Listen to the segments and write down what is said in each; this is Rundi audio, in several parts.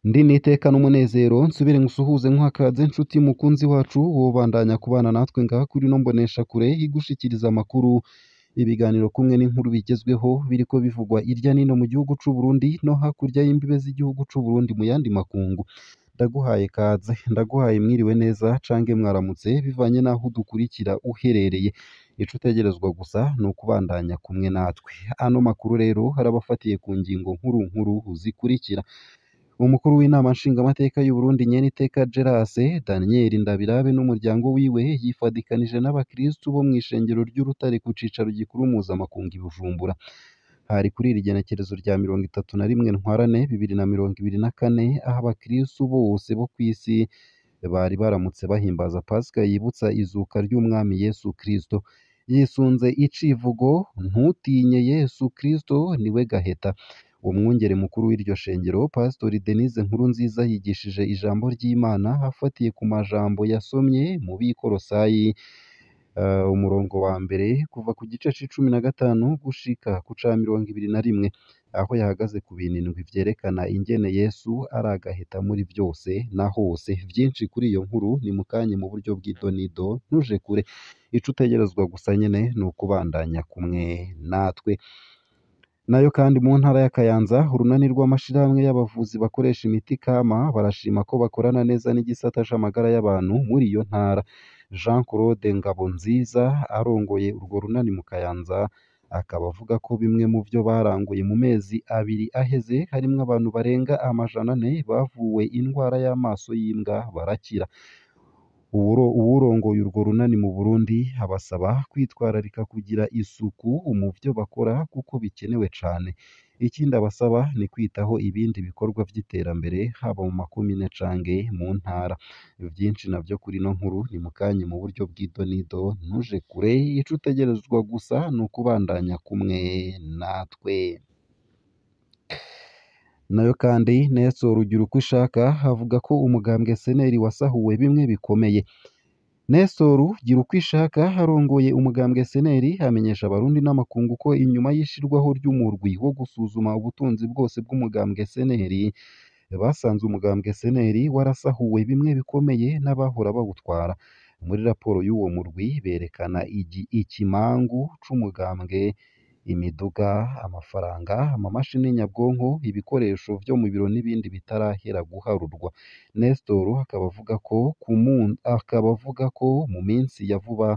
Ndi n'iteka n'umunezero nsubire ngusuhuze nkuhakaze nshuti mukunzi wacu wobandanya kubana natwe ngaha kuri ino mboneshakure igushikiriza amakuru, ibiganiro kumwe n'inkuru bigezweho biriko bivugwa irya nino mu gihugu c'u Burundi no hakurya y'imbibe z'igihugu c'u Burundi mu yandi makungu. Ndaguhaye kaze, ndaguhaye mwiriwe neza cange mwaramutse bivanye n'aho udukurikira uherereye. Ico utegerezwa gusa ni ukubandanya kumwe natwe. Ano makuru rero arabafatiye ku ngingo nkuru nkuru zikurikira: Umukuru w'inama nshingamateka y'u Burundi nyeniteka Gerase Daniel Ndabirabe n'umuryango wiwe yifadikanije n'abakristu bo mw'ishengero ry'Urutare ku cicaro gikuru mpuzamakungu i Bujumbura. Hari kuri iri genekerezo rya 31 Ntwarante 2024 aho abakristu bose bo kw'isi bari baramutse bahimbaza Pasika yibutsa izuka ry'Umwami Yesu Kristo. Yisunze icivugo "Ntutinye Yesu Kristo niwe gaheta". Umwungere mukuru w'iryo shengero Pastori Denise Nkurunziza yigishije ijambo ry'Imana afatiye ku majambo yasomye mu b'Ikorosayi umurongo wa mbere kuva ku gice c'15 gushika ku ca 21, aho yahagaze ku bintu indwi vyerekana ingene Yesu ari agaheta muri vyose na hose. Vyinshi kuri iyo nkuru ni mukanye mu buryo bw'idonido, ntuje kure. Ico utegerezwa gusa nyene ni ukubandanya kumwe natwe. Nayo kandi mu ntara ya Kayanza, urunani rw'amashirahamwe y'abavuzi bakoresha imiti kama barashima ko bakorana neza n'igisata c'amagara y'abantu muri iyo ntara. Jean Claude Ngabonziza arongoye urwo runani mu Kayanza akaba avuga ko bimwe mu vyo baranguye mu mezi abiri aheze harimwo abantu barenga 400 bavuwe indwara y'amaso y'imbwa barakira. Uwurongoye urwo runani mu Burundi abasaba kwitwararika kugira isuku mu vyo bakora kuko bikenewe cane. Ikindi abasaba ni kwitaho ibindi bikorwa vy'iterambere haba mu makomine canke mu ntara. Vyinshi navyo kuri ino nkuru ni mukanye mu buryo bw'idonido, ntuje kure. Ico utegerezwa gusa ni ukubandanya kumwe natwe. Nayo kandi Nestor Rugirukwishaka avuga ko umugambwe SNL wasahuwe bimwe bikomeye. Nestor Girukwishaka arongoye umugambwe SNL amenyesha abarundi n'amakungu ko inyuma y'ishirwaho ry'umurwi wo gusuzuma ubutunzi bwose bw'umugambwe SNL, basanze umugambwe SNL warasahuwe bimwe bikomeye n'abahora bawutwara. Muri raporo y'uwo murwi berekana ikimangu c'umugambwe, imiduga, amafaranga, amamashini nyabwonko, ibikoresho vyo mu biro n'ibindi bitarahera guharurwa. Nestor akaba avuga ko mu minsi ya vuba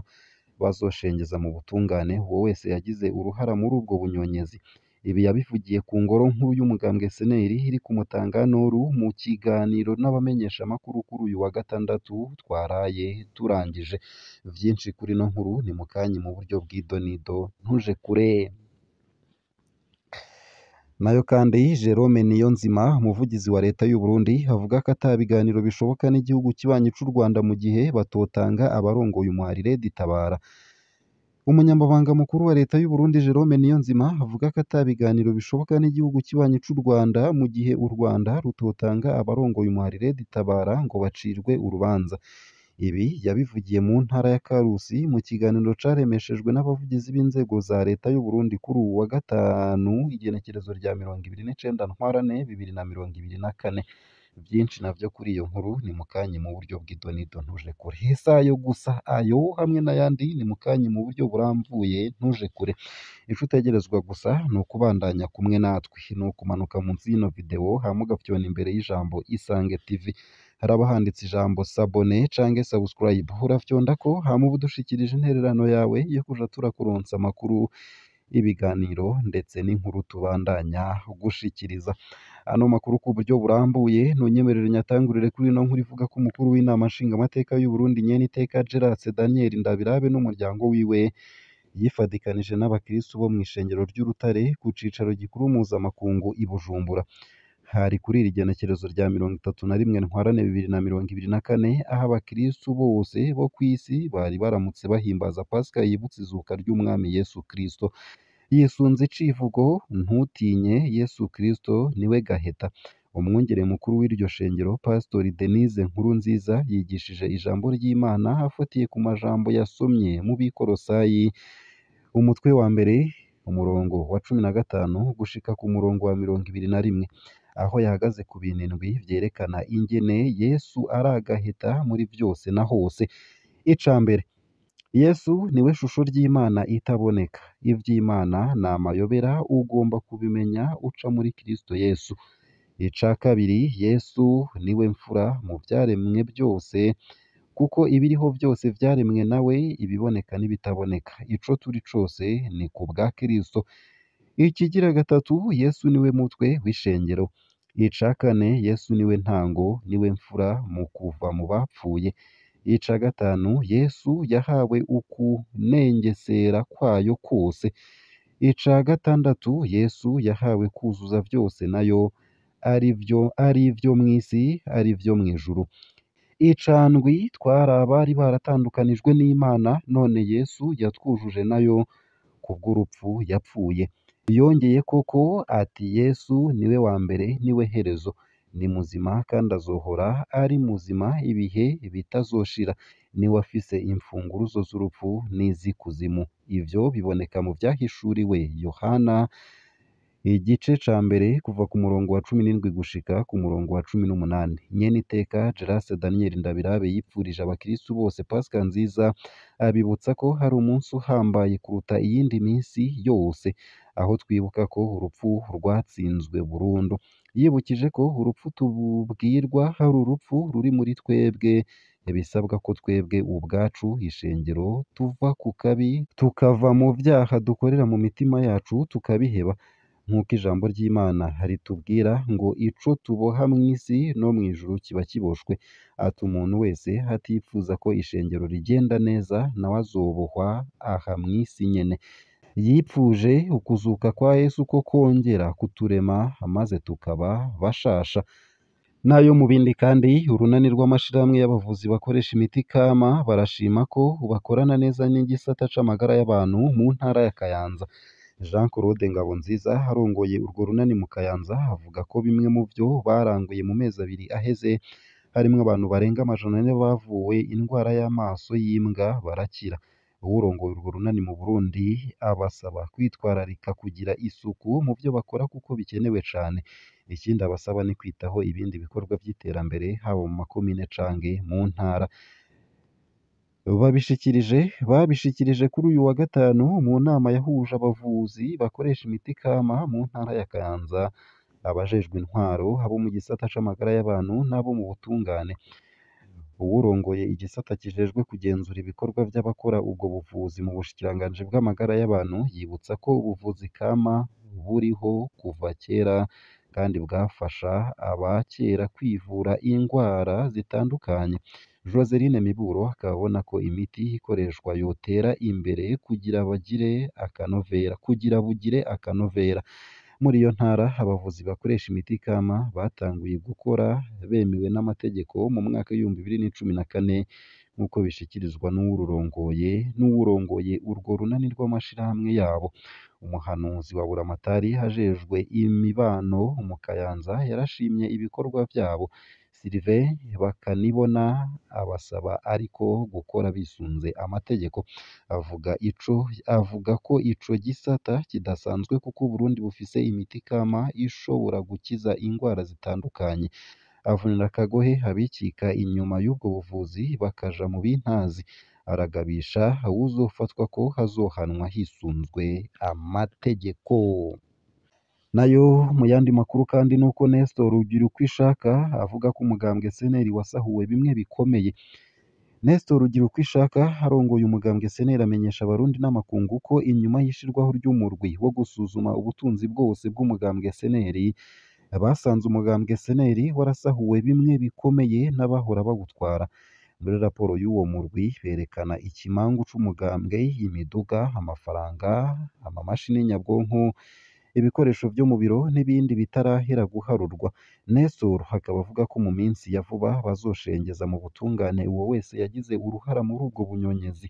bazoshengeza mu butungane uwo wese yagize uruhara muri ubwo bunyonyezi. Ibi yabivugiye ku ngoro nkuru y'umugambwe SNL iri ku Mutanga Nord mu kiganiro n'abamenyeshamakuru kuri uyu wa gatandatu twaraye turangije. Vyinshi kuri ino nkuru ni mukanye mu buryo bw'idonido, ntuje kure. Nayo kandi Jerome Niyonzima, umuvugizi wa leta y'u Burundi, avuga ko ata biganiro bishoboka n'igihugu kibanyi c'u Rwanda mu gihe batotanga abarongoye umuharire Tabara. Umunyamabanga mukuru wa leta y'u Burundi Jerome Niyonzima avuga ko ata biganiro bishoboka n'igihugu kibanyi c'u Rwanda mu gihe u Rwanda rutotanga abarongoye umuharire Tabara ngo bacirwe urubanza. Ibi yabivugiye mu ntara ya Karusi mu kiganiro caremeshejwe n'abavugizi b'inzego za leta y'u Burundi kuri uwu wa gatanu igenekerezo rya 29 Ntwarante 2024. Vyinshi navyo kuri iyo nkuru ni mukanye mu buryo bw'idonido, ntuje kure. Isayo gusa ayo hamwe n'ayandi ni mukanye mu buryo burambuye, ntuje kure. Ico utegerezwa gusa ni ukubandanya kumwe natwe, ni ukumanuka munsi y'ino video hama ugafyona imbere y'ijambo Isange TV. Haraba handitse ijambo sabone canke subscribe, urafyondako hama uba udushikirije intererano yawe yo kuja turakuronsa amakuru, ibiganiro ndetse n'inkuru tubandanya gushikiriza. Ano makuru ku buryo burambuye ntunyemerere nyatangurire kuri ino nkuru ivuga ko umukuru w'inama nshingamateka y'u Burundi nyeniteka Gerase Daniel Ndabirabe n'umuryango wiwe yifadikanije n'abakristu bo mw'ishengero ry'Urutare ku cicaro gikuru mpuzamakungu i Bujumbura. Hari kuri iri genekerezo rya 31 Ntwarante 2024 aho abakristu bose bo kw'isi bari baramutse bahimbaza Pasika yibutsa izuka ry'Umwami Yesu Kristo. Yisunze icivugo "Ntutinye Yesu Kristo niwe gaheta". Umwungere mukuru w'iryo shengero Pastori Denise Nkurunziza yigishije ijambo ry'Imana afatiye ku majambo yasomye mu b'Ikorosayi umutwe wa mbere umurongo wa 15 gushika ku murongo wa 21. aho yahagaze ku bintu indwi vyerekana ingene Yesu aragaheta muri vyose na hose. Ica mbere, Yesu niwe shusho ry'Imana itaboneka. Ivy'Imana ni amayobera, ugomba kubimenya uca muri Kristo Yesu. Ica kabiri, Yesu niwe mfura mu vyaremwe byose, kuko ibiriho byose vyaremwe nawe, ibiboneka n'ibitaboneka. Ico turi cose ni ku bwa Kristo. Ikigira gatatu, Yesu niwe mutwe w'ishengero. Ica kane, Yesu niwe ntango, niwe mfura mu kuva mu bapfuye. Ica gatanu, Yesu yahawe ukunengesera kwayo kose. Ica gatandatu, Yesu yahawe kuzuza vyose nayo, ari ivyo mw'isi, ari ivyo mw'ijuru. Ica ndwi, twari abari baratandukanijwe n'Imana, none Yesu yatwujuje nayo kubw'urupfu yapfuye. Yongeye koko ati Yesu niwe wa mbere, niwe herezo, ni muzima kandi azohora ari muzima ibihe bitazoshira. Niwe afise imfunguruzo z'urupfu n'iz'ikuzimu. Ivyo biboneka mu vyahishuriwe Yohana igice ca mbere kuva ku murongo wa 17 gushika ku murongo wa 18. Nyeniteka Gerase Daniel Ndabirabe yipfurije abakristu bose Pasika nziza, abibutsa ko hari umunsi uhambaye kuruta iyindi minsi yose, aho twibuka ko urupfu rwatsinzwe burundu. Yibukije ko urupfu tubwirwa hari urupfu ruri muri twebwe, bisabwa ko twebwe ubwacu ishengero tuva ku kabi, tukava mu vyaha dukorera mu mitima yacu tukabiheba, nk'uko ijambo ry'Imana ritubwira ngo ico tuboha mw'isi no mw'ijuru kiba kiboshwe. Ati umuntu wese atipfuza ko ishengero rigenda neza nawe azobohwa aha mw'isi nyene. Yipfuje ukuzuka kwa Yesu ko kongera kuturema maze tukaba bashasha. Nayo mu bindi kandi, urunani rw'amashirahamwe y'abavuzi bakoresha imiti kama barashima ko bakorana neza n'igisata c'amagara y'abantu mu ntara ya Kayanza. Jean Claude Ngabonziza arongoye urwo runani mu Kayanza avuga ko bimwe mu vyo baranguye mu mezi abiri aheze harimwo abantu barenga 400 bavuwe indwara y'amaso y'imbwa barakira. Uwurongoye urwo runani mu Burundi abasaba kwitwararika kugira isuku mu vyo bakora kuko bikenewe cane. Ikindi abasaba ni kwitaho ibindi bikorwa vy'iterambere haba mu makomine canke mu ntara. Babishikirije kuri uyu wa gatanu mu nama yahuje abavuzi bakoresha imiti kama mu ntara ya Kayanza, abajejwe intwaro, abo mu gisata c'amagara y'abantu n'abo mu butungane. Uwurongoye igisata kijejwe kugenzura ibikorwa vy'abakora ubwo buvuzi mu bushikiranganji bw'amagara y'abantu yibutsa ko ubuvuzi kama buriho kuva kera kandi bwafasha abakera kwivura ingwara zitandukanye. Joseline Miburo akaba abona ko imiti ikoreshwa yotera imbere kugira bugire akanovera. Muri iyo ntara abavuzi bakoresha imiti kama batanguye gukora bemewe n'amategeko mu mwaka w'2014 nk'uko bishikirizwa n'uwurongoye urwo runani rw'amashirahamwe yabo. Umuhanuzi wa Buramatari ajejwe imibano mu Kayanza yarashimye ibikorwa vyabo. Sylvain Bakanibona abasaba ariko gukora bisunze amategeko. Avuga ko ico gisata kidasanzwe kuko Uburundi bufise imiti kama ishobora gukiza ingwara zitandukanye. Avunira akagohe abikika inyuma y'ubwo buvuzi bakaja mu bintazi. Aragabisha uwuzofatwa ko azohanwa hisunzwe amategeko. Nayo mu yandi makuru kandi nuko Nestor Ugirukishaka avuga ko umugambwe CNL wasahuwe bimwe bikomeye. Nestor Ugirukishaka arongoye umugambwe CNL amenyesha abarundi n'amakungu ko inyuma y'ishirwaho ry'umurwi wo gusuzuma ubutunzi bwose bw'umugambwe CNL, basanze umugambwe CNL warasahuwe bimwe bikomeye n'abahora bawutwara. Muri raporo y'uwo murwi berekana ikimangu c'umugambwe, imiduga, amafaranga, amamashini nyabwonko, ibikoresho vyo mu biro n'ibindi bitarahera guharurwa. Nestor akaba avuga ko mu minsi ya vuba bazoshengeza mu butungane uwo wese yagize uruhara muri ubwo bunyonyezi.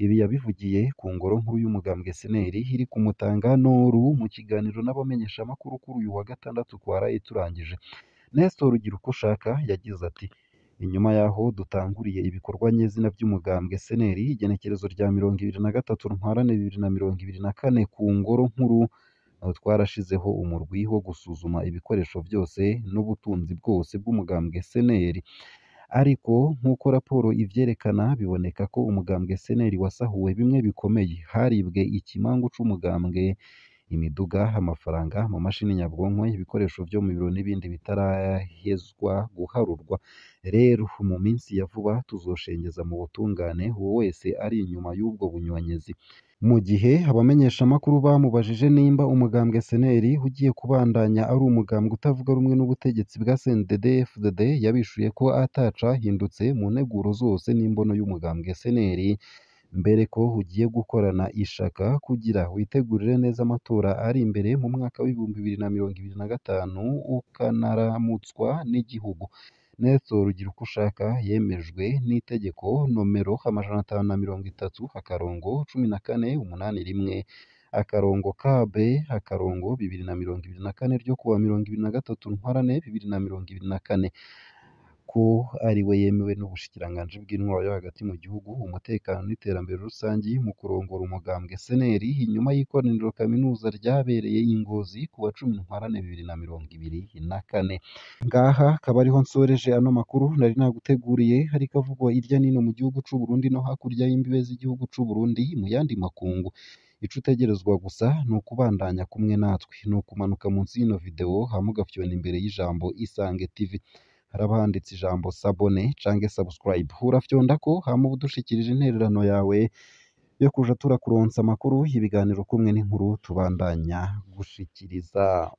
Ibi yabivugiye ku ngoro nkuru y'umugambwe CNL iri ku Mutanga Noru mu kiganiro n'abamenyeshamakuru kuri uyu wa gatandatu twaraye turangije. Nestor Ugirukishaka yagize ati: "Inyuma y'aho dutanguriye ibikorwa nyezina vy'umugambwe CNL igenekerezo rya 23 Ntwarante 2024 ku ngoro nkuru, Twarashizeho umurwi wo gusuzuma ibikoresho vyose n'ubutunzi bwose bw'umugambwe CNL, ariko nk'uko raporo ivyerekana biboneka ko umugambwe CNL wasahuwe bimwe bikomeye. Haribwe ikimangu c'umugambwe, imiduga, amafaranga, amamashini nyabwonko, ibikoresho vyo mu biro n'ibindi bitarahezwa guharurwa. Rero mu minsi ya vuba tuzoshengeza mu butungane uwo wese ari inyuma y'ubwo bunyonyezi. Mu gihe abamenyeshamakuru bamubajije nimba umugambwe CNL ugiye kubandanya ari umugambwe utavuga rumwe n'ubutegetsi bwa CNDD-FDD, yabishuye ko atacahindutse mu nteguro zose n'imbono y'umugambwe CNL, mbere ko ugiye gukorana ishaka kugira witegurire neza amatora ari imbere mu mwaka w'2025 ukanaramutswa n'igihugu. Nestor Girikushaka yemejwe n'itegeko nomero 530-1481 akarongo KB akarongo 2024 ryo kuwa 23 Ntwarante 2024 ko ari we yemewe n'ubushikiranganji bw'intwaro yo hagati mu gihugu, umutekano n'iterambere rusangi mu kurongora umugambwe CNL inyuma y'ikoraniro kaminuza ryabereye i Ngozi kuwa 10 Ntwarante 2024. Ngaha akaba ariho nsoreje ano makuru nari naguteguriye, ariko avugwa irya nino mu gihugu c'u Burundi no hakurya y'imbibe z'igihugu c'u Burundi mu yandi makungu. Ico utegerezwa gusa ni ukubandanya kumwe natwe, ni ukumanuka munsi y'ino video hama ugafyona imbere y'ijambo Isange TV. Haraba handitse ijambo sabone canke subscribe, urafyondako hama uba udushikirije intererano yawe yo kuja turakuronsa amakuru, ibiganiro kumwe n'inkuru tubandanya gushikiriza.